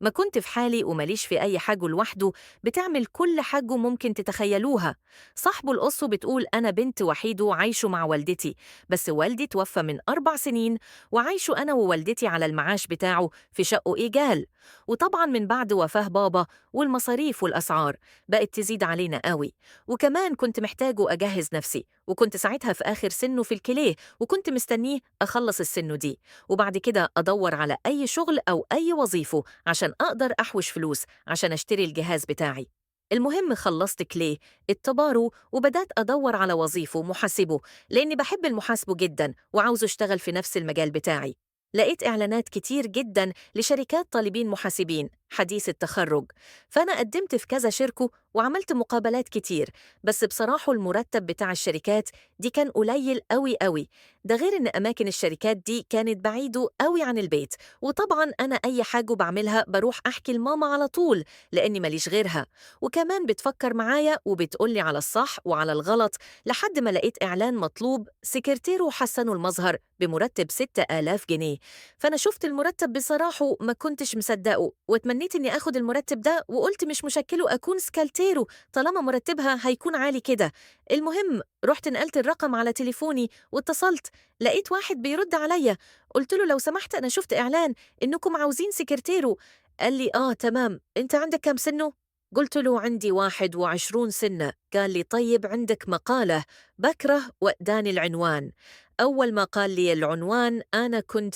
ما كنت في حالي ومليش في أي حاجة لوحده، بتعمل كل حاجة ممكن تتخيلوها. صاحبه القصة بتقول أنا بنت وحيده عايشه مع والدتي، بس والدي توفى من 4 سنين، وعايشة أنا ووالدتي على المعاش بتاعه في شقه إيجال. وطبعا من بعد وفاة بابا والمصاريف والأسعار بقت تزيد علينا قوي، وكمان كنت محتاجه أجهز نفسي، وكنت ساعتها في آخر سنة في الكلية، وكنت مستنيه أخلص السنة دي وبعد كده أدور على أي شغل أو أي وظيفة عشان أقدر أحوش فلوس عشان أشتري الجهاز بتاعي. المهم خلصت كليه التبارو وبدأت أدور على وظيفة محاسبه، لأني بحب المحاسبة جدا وعاوز أشتغل في نفس المجال بتاعي. لقيت إعلانات كتير جدا لشركات طالبين محاسبين حديث التخرج، فأنا قدمت في كذا شركة وعملت مقابلات كتير، بس بصراحة المرتب بتاع الشركات دي كان قليل قوي قوي، ده غير إن أماكن الشركات دي كانت بعيدة قوي عن البيت. وطبعا أنا أي حاجة بعملها بروح أحكي لماما على طول لأني ماليش غيرها، وكمان بتفكر معايا وبتقولي على الصح وعلى الغلط، لحد ما لقيت إعلان مطلوب سكرتيره حسنوا المظهر بمرتب 6000 جنيه. فأنا شفت المرتب بصراحة ما كنتش مصدقه، واتمنيت إني آخد المرتب ده، وقلت مش مشكلة أكون سكالتيرو طالما مرتبها هيكون عالي كده. المهم رحت نقلت الرقم على تليفوني واتصلت، لقيت واحد بيرد عليا، قلت له لو سمحت أنا شفت إعلان إنكم عاوزين سكرتيرو. قال لي آه تمام، أنت عندك كام سنة؟ قلت له عندي 21 سنة. قال لي طيب عندك مقالة بكره، وأداني العنوان. أول ما قال لي العنوان أنا كنت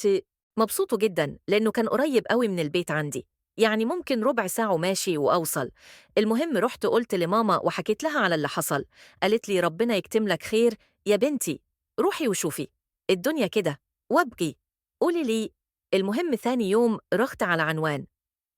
مبسوطة جدا لأنه كان قريب قوي من البيت عندي، يعني ممكن ربع ساعة ماشي وأوصل. المهم رحت قلت لماما وحكيت لها على اللي حصل، قالت لي ربنا يكتم لك خير يا بنتي، روحي وشوفي الدنيا كده وابقي قولي لي. المهم ثاني يوم رحت على عنوان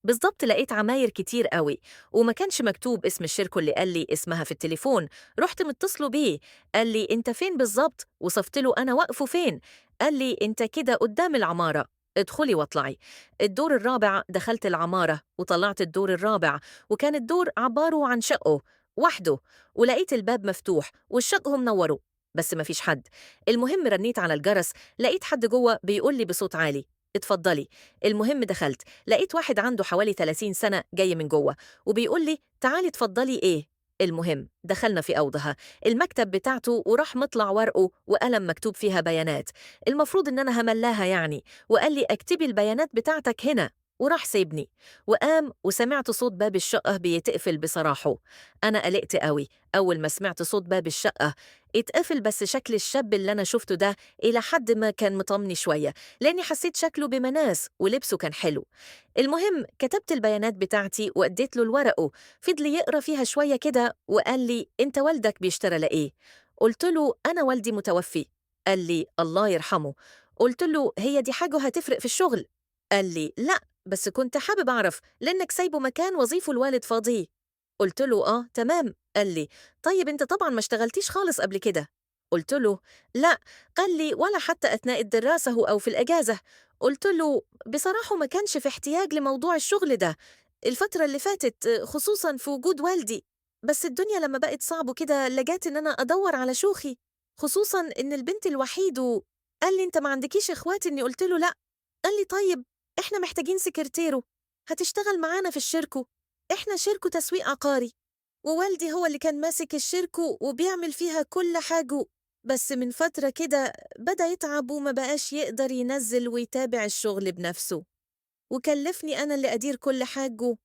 بالضبط، لقيت عماير كتير قوي وما كانش مكتوب اسم الشركة اللي قال لي اسمها في التليفون. رحت متصلة بيه، قال لي انت فين بالضبط؟ وصفت له انا واقفة فين. قال لي انت كده قدام العمارة، ادخلي واطلعي الدور الرابع. دخلت العمارة وطلعت الدور الرابع، وكان الدور عبارة عن شقه وحده، ولقيت الباب مفتوح والشقه منورة بس ما فيش حد. المهم رنيت على الجرس، لقيت حد جوه بيقول لي بصوت عالي اتفضلي. المهم دخلت، لقيت واحد عنده حوالي 30 سنة جاي من جوه وبيقول لي تعالي اتفضلي ايه. المهم دخلنا في أوضها المكتب بتاعته، وراح مطلع ورقة وقلم مكتوب فيها بيانات المفروض إن أنا هملاها يعني، وقال لي اكتبي البيانات بتاعتك هنا، وراح سيبني وقام. وسمعت صوت باب الشقة بيتقفل. بصراحة أنا قلقت قوي أول ما سمعت صوت باب الشقة اتقفل، بس شكل الشاب اللي أنا شفته ده إلى حد ما كان مطمني شوية، لأني حسيت شكله بمناس ولبسه كان حلو. المهم كتبت البيانات بتاعتي وأديت له الورقة، فضل يقرأ فيها شوية كده وقال لي أنت والدك بيشتغل إيه؟ قلت له أنا والدي متوفي. قال لي الله يرحمه. قلت له هي دي حاجة هتفرق في الشغل؟ قال لي لا، بس كنت حابب أعرف لأنك سايبه مكان وظيفة الوالد فاضية. قلت له آه تمام. قال لي طيب أنت طبعا ما اشتغلتيش خالص قبل كده؟ قلت له لا. قال لي ولا حتى أثناء الدراسة أو في الأجازة؟ قلت له بصراحة ما كانش في احتياج لموضوع الشغل ده الفترة اللي فاتت، خصوصا في وجود والدي، بس الدنيا لما بقت صعبة كده لجأت إن أنا أدور على شوخي، خصوصا إن البنت الوحيد. قال لي أنت ما عندكيش إخوات؟ إني قلت له لا. قال لي طيب إحنا محتاجين سكرتيرو هتشتغل معانا في الشركة، إحنا شركة تسويق عقاري، ووالدي هو اللي كان ماسك الشركة وبيعمل فيها كل حاجة، بس من فترة كده بدأ يتعب وما بقاش يقدر ينزل ويتابع الشغل بنفسه، وكلفني أنا اللي أدير كل حاجة.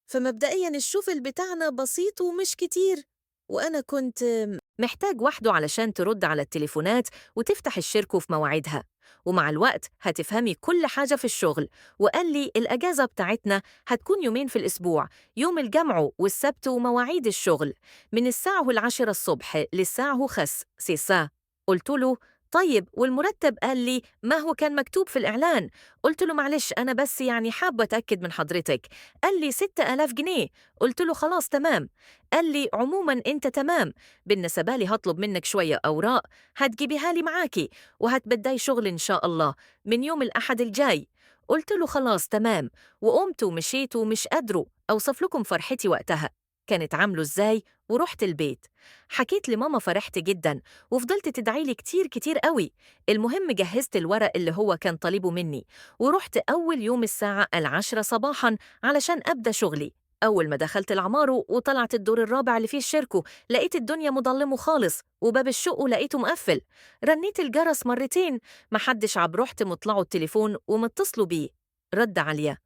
فمبدئيا الشغل بتاعنا بسيط ومش كتير، وأنا كنت محتاج وحده علشان ترد على التليفونات وتفتح الشركة في مواعيدها، ومع الوقت هتفهمي كل حاجة في الشغل. وقال لي الأجازة بتاعتنا هتكون يومين في الأسبوع، يوم الجمعة والسبت، ومواعيد الشغل من الساعة 10 الصبح للساعة 5. قلت له طيب والمرتب؟ قال لي ما هو كان مكتوب في الإعلان. قلت له معلش أنا بس يعني حابة أتأكد من حضرتك. قال لي 6000 جنيه. قلت له خلاص تمام. قال لي عموما أنت تمام، بالنسبة لي هطلب منك شوية أوراق هتجيبيها لي معاكي، وهتبداي شغل إن شاء الله من يوم الأحد الجاي. قلت له خلاص تمام، وقمت ومشيت ومش قادرة أوصف لكم فرحتي وقتها. كانت عامله إزاي، ورحت البيت. حكيت لماما، فرحت جدا وفضلت تدعي لي كتير كتير قوي. المهم جهزت الورق اللي هو كان طالبه مني، ورحت أول يوم الساعة 10 صباحا علشان أبدأ شغلي. أول ما دخلت العمارة وطلعت الدور الرابع اللي فيه الشركة، لقيت الدنيا مظلمة خالص، وباب الشقة لقيته مقفل. رنيت الجرس مرتين محدش عب، رحت مطلعه التليفون ومتصلوا بيه، رد عليا.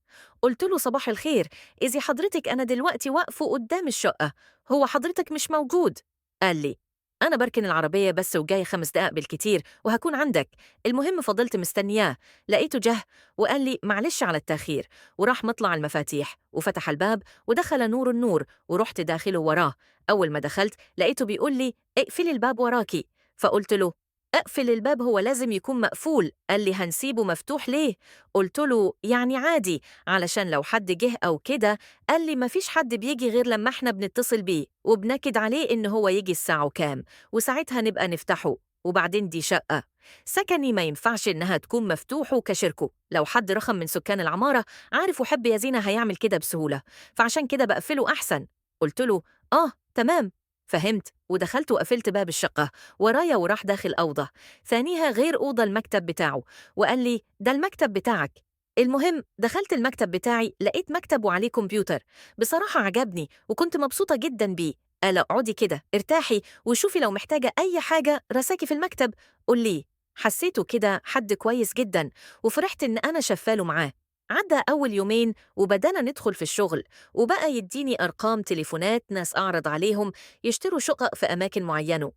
قلت له صباح الخير، إذا حضرتك أنا دلوقتي واقفة قدام الشقة، هو حضرتك مش موجود؟ قال لي أنا بركن العربية بس وجاي 5 دقائق بالكتير وهكون عندك. المهم فضلت مستنياه، لقيته جه وقال لي معلش على التأخير، وراح مطلع المفاتيح وفتح الباب ودخل نور النور، ورحت داخله وراه. أول ما دخلت لقيته بيقول لي اقفلي الباب وراكي، فقلت له اقفل الباب هو لازم يكون مقفول. قال لي هنسيبه مفتوح ليه؟ قلت له يعني عادي علشان لو حد جه أو كده. قال لي مفيش حد بيجي غير لما احنا بنتصل بيه وبنكد عليه إن هو يجي الساعة وكام، وساعتها نبقى نفتحه. وبعدين دي شقة سكني ما ينفعش إنها تكون مفتوحة كشركه، لو حد رخم من سكان العمارة عارف وحب يا زينة هيعمل كده بسهولة، فعشان كده بقفله أحسن. قلت له آه تمام فهمت، ودخلت وقفلت باب الشقة ورايا، وراح داخل أوضة ثانيها غير أوضة المكتب بتاعه، وقال لي ده المكتب بتاعك. المهم دخلت المكتب بتاعي لقيت مكتب وعليه كمبيوتر، بصراحة عجبني وكنت مبسوطة جدا بيه. قال اقعدي كده ارتاحي وشوفي لو محتاجة أي حاجة رساكي في المكتب قول لي. حسيته كده حد كويس جدا وفرحت إن أنا شفاله معاه. عدى أول يومين وبدأنا ندخل في الشغل، وبقى يديني أرقام تليفونات ناس أعرض عليهم يشتروا شقق في أماكن معينة،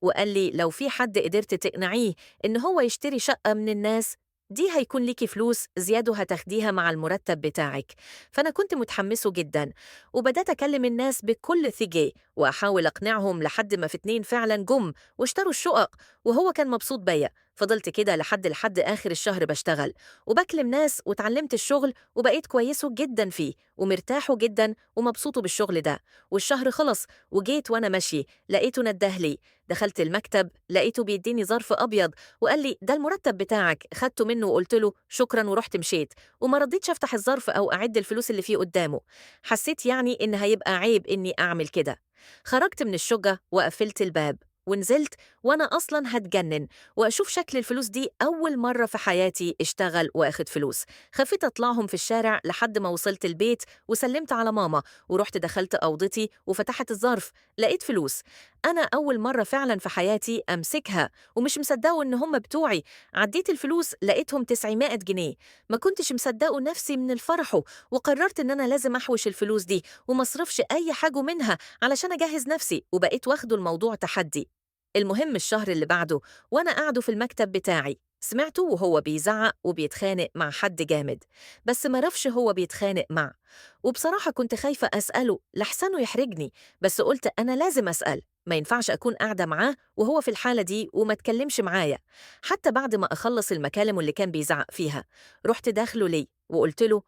وقال لي لو في حد قدرت تقنعيه إن هو يشتري شقة من الناس دي هيكون ليكي فلوس زيادة هتاخديها مع المرتب بتاعك. فأنا كنت متحمسة جدا وبدأت أكلم الناس بكل ثقة وأحاول أقنعهم، لحد ما في 2 فعلا جم واشتروا الشقق، وهو كان مبسوط بيا. فضلت كده لحد آخر الشهر بشتغل وبكلم ناس، وتعلمت الشغل وبقيت كويسة جدا فيه ومرتاحه جدا ومبسوطة بالشغل ده. والشهر خلص وجيت وأنا ماشي لقيته ندهلي. دخلت المكتب لقيته بيديني ظرف أبيض وقال لي ده المرتب بتاعك. خدته منه وقلت له شكرا ورحت مشيت، وما رضيتش أفتح الظرف أو أعد الفلوس اللي فيه قدامه، حسيت يعني إن هيبقى عيب إني أعمل كده. خرجت من الشقة وقفلت الباب ونزلت وأنا أصلاً هتجنن وأشوف شكل الفلوس دي. أول مرة في حياتي اشتغل وأخد فلوس. خفيت أطلعهم في الشارع لحد ما وصلت البيت وسلمت على ماما، ورحت دخلت أوضتي وفتحت الظرف لقيت فلوس. أنا أول مرة فعلاً في حياتي أمسكها ومش مصدقه إن هم بتوعي. عديت الفلوس لقيتهم 900 جنيه، ما كنتش مصدقه نفسي من الفرحه، وقررت إن أنا لازم أحوش الفلوس دي وما أصرفش أي حاجة منها علشان أجهز نفسي، وبقيت واخده الموضوع تحدي. المهم الشهر اللي بعده وأنا قاعده في المكتب بتاعي سمعته وهو بيزعق وبيتخانق مع حد جامد، بس ما رفش هو بيتخانق مع، وبصراحة كنت خايفة أسأله لحسنه يحرجني، بس قلت أنا لازم أسأل، ما ينفعش أكون قاعدة معاه وهو في الحالة دي وما تكلمش معايا حتى بعد ما أخلص المكالمة اللي كان بيزعق فيها. رحت داخله ليه وقلت له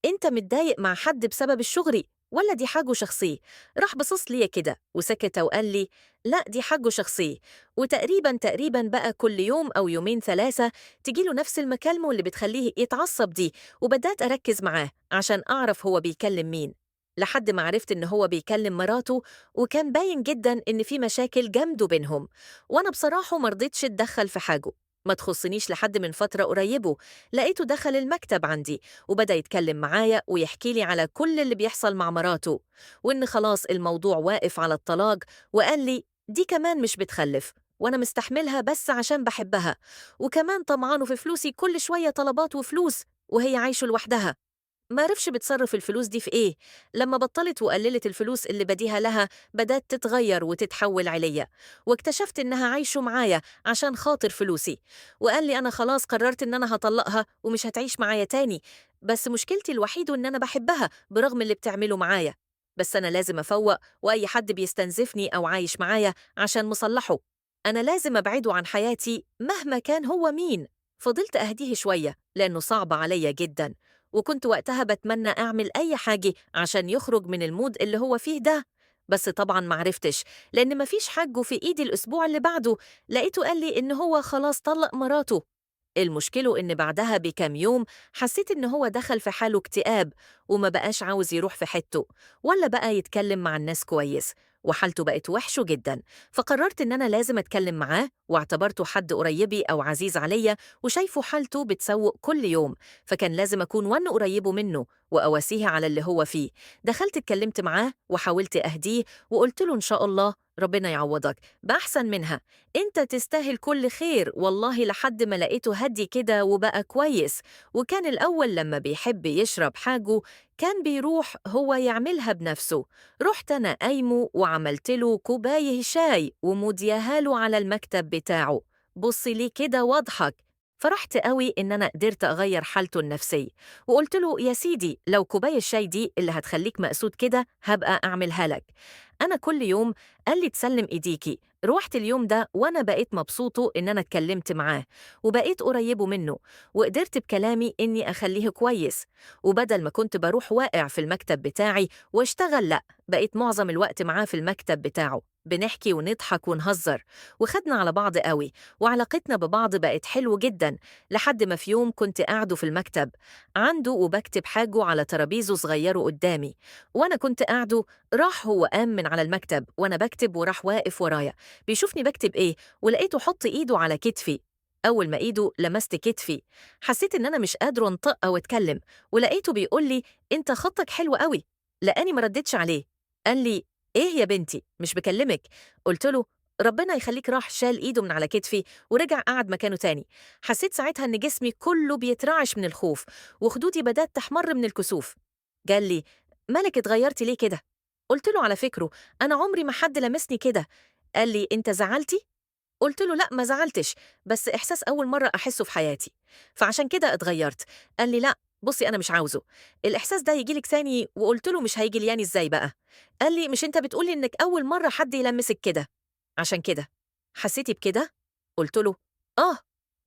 أنت متضايق مع حد بسبب الشغل ولا دي حاجة شخصية؟ راح بصص لي كده وسكت وقال لي لا دي حاجة شخصية. وتقريبا بقى كل يوم أو يومين 3 تجيله نفس المكالمة اللي بتخليه يتعصب دي، وبدأت أركز معاه عشان أعرف هو بيكلم مين، لحد ما عرفت إن هو بيكلم مراته، وكان باين جدا إن في مشاكل جامدة بينهم. وأنا بصراحة مرضتش أتدخل في حاجة ما تخصنيش، لحد من فترة قريبه لقيته دخل المكتب عندي وبدأ يتكلم معايا ويحكي لي على كل اللي بيحصل مع مراته، وإن خلاص الموضوع واقف على الطلاق، وقال لي دي كمان مش بتخلف وأنا مستحملها بس عشان بحبها، وكمان طمعانه في فلوسي كل شوية طلبات وفلوس، وهي عايشة لوحدها ما عرفش بتصرف الفلوس دي في إيه. لما بطلت وقللت الفلوس اللي بديها لها بدأت تتغير وتتحول عليا، واكتشفت إنها عايشة معايا عشان خاطر فلوسي. وقال لي أنا خلاص قررت إن أنا هطلقها ومش هتعيش معايا تاني، بس مشكلتي الوحيدة إن أنا بحبها برغم اللي بتعمله معايا، بس أنا لازم أفوق، وأي حد بيستنزفني أو عايش معايا عشان مصلحه أنا لازم أبعده عن حياتي مهما كان هو مين. فضلت أهديه شوية لأنه صعب عليا جدا، وكنت وقتها بتمنى أعمل أي حاجة عشان يخرج من ال mood اللي هو فيه ده، بس طبعا معرفتش لأن مفيش حاجه في إيدي. الأسبوع اللي بعده لقيته قال لي إن هو خلاص طلق مراته. المشكلة إن بعدها بكام يوم حسيت إن هو دخل في حاله اكتئاب، وما بقاش عاوز يروح في حته ولا بقى يتكلم مع الناس كويس، وحالته بقت وحشه جدا. فقررت إن أنا لازم أتكلم معاه، واعتبرته حد قريبي أو عزيز عليا وشايفه حالته بتسوء كل يوم، فكان لازم أكون وأنا قريبه منه وأواسيه على اللي هو فيه. دخلت اتكلمت معاه وحاولت أهديه وقلت له إن شاء الله ربنا يعوضك بأحسن منها، أنت تستاهل كل خير والله. لحد ما لقيته هدي كده وبقى كويس. وكان الأول لما بيحب يشرب حاجه كان بيروح هو يعملها بنفسه، رحت أنا قايمه وعملت له كوباية شاي ومديها له على المكتب بتاعه، بصي ليه كده واضحك. فرحت قوي إن أنا قدرت أغير حالته النفسية، وقلت له يا سيدي لو كوباية الشاي دي اللي هتخليك مقسود كده هبقى أعملها لك أنا كل يوم. قال لي تسلم إيديكي. روحت اليوم ده وأنا بقيت مبسوطة إن أنا اتكلمت معاه وبقيت قريبه منه، وقدرت بكلامي إني أخليه كويس. وبدل ما كنت بروح واقع في المكتب بتاعي واشتغل، لأ بقيت معظم الوقت معاه في المكتب بتاعه، بنحكي ونضحك ونهزر، وخدنا على بعض قوي، وعلاقتنا ببعض بقت حلو جدا. لحد ما في يوم كنت قاعده في المكتب عنده وبكتب حاجه على ترابيزه صغيره قدامي، وأنا كنت قاعده، راح هو قام من على المكتب وأنا بكتب وراح واقف ورايا بيشوفني بكتب إيه، ولقيته حط إيده على كتفي. أول ما إيده لمست كتفي حسيت إن أنا مش قادره أنطق أو أتكلم، ولقيته بيقول لي أنت خطك حلو قوي. لأني ما ردتش عليه. قال لي إيه يا بنتي مش بكلمك؟ قلت له ربنا يخليك. راح شال إيده من على كتفي ورجع قعد مكانه تاني. حسيت ساعتها إن جسمي كله بيترعش من الخوف وخدودي بدأت تحمر من الكسوف. قال لي مالك اتغيرتي ليه كده؟ قلت له على فكره أنا عمري ما حد لمسني كده. قال لي أنت زعلتي؟ قلت له لا ما زعلتش، بس إحساس أول مرة أحسه في حياتي فعشان كده اتغيرت. قال لي لا بصي أنا مش عاوزه الإحساس ده يجيلك ثاني. وقلت له مش هيجي لي إزاي بقى؟ قال لي مش أنت بتقولي إنك أول مرة حد يلمسك كده عشان كده حسيتي بكده؟ قلت له آه.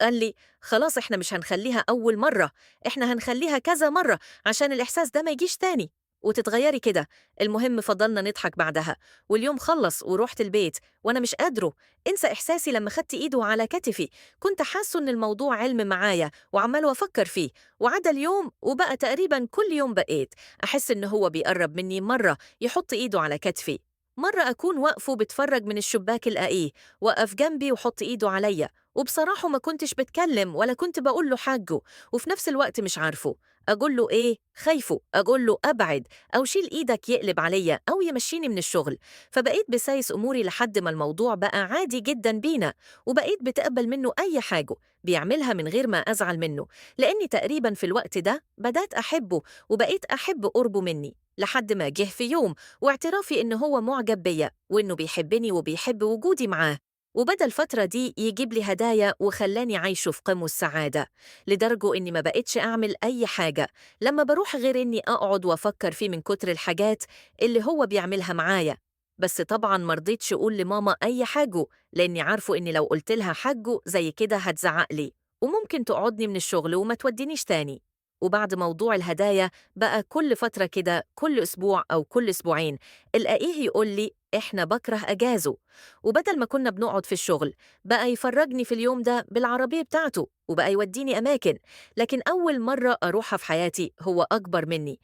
قال لي خلاص إحنا مش هنخليها أول مرة، إحنا هنخليها كذا مرة عشان الإحساس ده ما يجيش تاني وتتغيري كده. المهم فضلنا نضحك بعدها، واليوم خلص وروحت البيت وأنا مش قادره انسى إحساسي لما خدت إيده على كتفي. كنت حاسه إن الموضوع علم معايا وعمال أفكر فيه. وعدى اليوم وبقى تقريبا كل يوم بقيت أحس إن هو بيقرب مني، مرة يحط إيده على كتفي، مرة أكون واقفه بتفرج من الشباك الأقيه وقف جنبي وحط إيده عليا. وبصراحة ما كنتش بتكلم ولا كنت بقول له حاجه، وفي نفس الوقت مش عارفه أقول له إيه، خايفه أقول له أبعد أو شيل إيدك يقلب عليا أو يمشيني من الشغل. فبقيت بسايس أموري لحد ما الموضوع بقى عادي جدا بينا، وبقيت بتقبل منه أي حاجة بيعملها من غير ما أزعل منه، لأني تقريبا في الوقت ده بدأت أحبه وبقيت أحب قربه مني. لحد ما جه في يوم واعترافي إن هو معجب بيا وإنه بيحبني وبيحب وجودي معاه، وبدأ الفترة دي يجيب لي هدايا وخلاني عايشه في قمة السعادة، لدرجة إني ما بقتش أعمل أي حاجة لما بروح غير إني أقعد وأفكر فيه من كتر الحاجات اللي هو بيعملها معايا. بس طبعاً مرضيتش أقول لماما أي حاجة، لأني عارفه إني لو قلت لها حاجة زي كده هتزعق لي وممكن تقعدني من الشغل وما تودينيش تاني. وبعد موضوع الهدايا بقى كل فترة كده، كل أسبوع أو كل أسبوعين، الأقيه يقول لي إحنا بكره أجازه. وبدل ما كنا بنقعد في الشغل بقى يفرجني في اليوم ده بالعربية بتاعته وبقى يوديني أماكن. لكن أول مرة أروحها في حياتي هو أكبر مني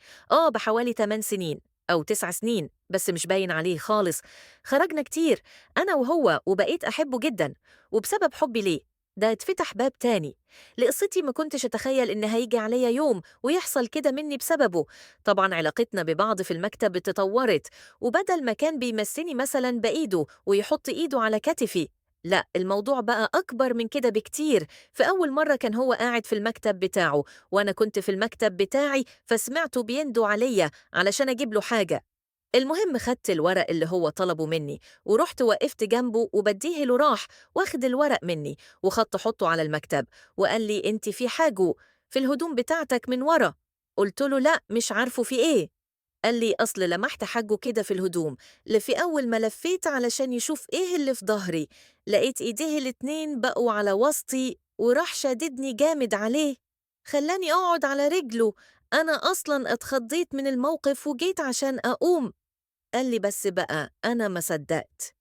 بحوالي 8 سنين أو 9 سنين، بس مش باين عليه خالص. خرجنا كتير أنا وهو وبقيت أحبه جدا، وبسبب حبي ليه ده اتفتح باب تاني لقصتي. ما كنتش أتخيل إن هيجي عليا يوم ويحصل كده مني بسببه. طبعا علاقتنا ببعض في المكتب اتطورت، وبدل ما كان بيمسني مثلا بإيده ويحط إيده على كتفي، لا الموضوع بقى أكبر من كده بكتير. في أول مرة كان هو قاعد في المكتب بتاعه وأنا كنت في المكتب بتاعي، فسمعته بيندو عليا علشان أجيب له حاجة. المهم خدت الورق اللي هو طلبه مني ورحت وقفت جنبه وبديه له، راح واخد الورق مني وخدت حطه على المكتب وقال لي انت في حاجه في الهدوم بتاعتك من ورا. قلت له لا مش عارفه في ايه. قال لي أصل لمحت حاجه كده في الهدوم اللي في أول ما لفيت علشان يشوف ايه اللي في ظهري، لقيت ايديه الاتنين بقوا على وسطي وراح شاددني جامد عليه خلاني أقعد على رجله. أنا أصلاً اتخضيت من الموقف وجيت عشان أقوم. قال لي بس بقى أنا ما صدقت.